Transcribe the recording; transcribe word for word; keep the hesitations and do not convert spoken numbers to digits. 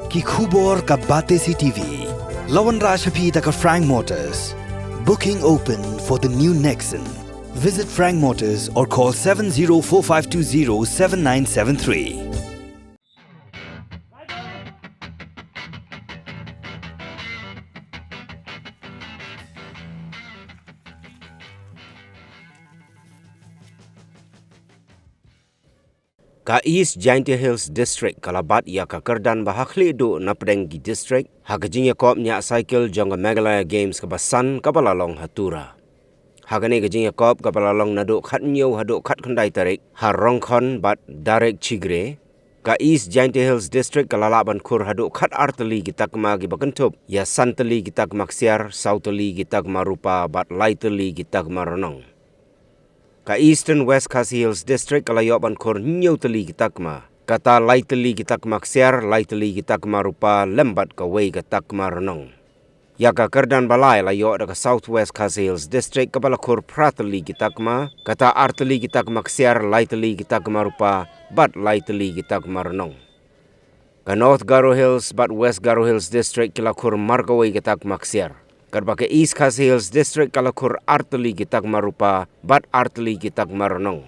Ki khubor ka Batesi T V. La wanrah sha phi da ka Frank Motors. Booking open for the new Nexon. Visit Frank Motors or call seven zero four five two zero seven nine seven three. Ka East Jaintia Hills District ka la bat ïa ka kyrdan ba ha khlieh duh na pdeng ki district ha ka jingïakop ñiah cycle jong ka Meghalaya Games kaba san kaba la long ha Tura. Ha kane ka jingïakop kaba la long naduh khathynñiew haduh khatkhyndai tarik ha Rongkhon bad Darek Chigre, ka East Jaintia Hills District ka la lah ban khur haduh khatar tylli ki takma kiba kynthup ïa san tylli ki takma ksiar, saw tylli ki takma rupa bad lai tylli ki takma rnong. Ka Eastern West Khasi Hills District ka la ïoh ban khur hynñiew tylli ki takma, kata lai tylli ki takma ksiar, lai tylli ki takma rupa lem bad kawei ka takma rnong. Ïa ka kyrdan ba lai la ïoh da ka South West Khasi Hills District kaba la khur phra tylli ki takma, kata ar tylli ki takma ksiar, lai tylli ki takma rupa bad lai tylli ki takma rnong. Ka North Garo Hills bad West Garo Hills District ki la khur markawei ki takma ksiar, katba ka East Khasi Hills District ka la khur ar tylli ki takma rupa bad ar tylli ki takma rnong.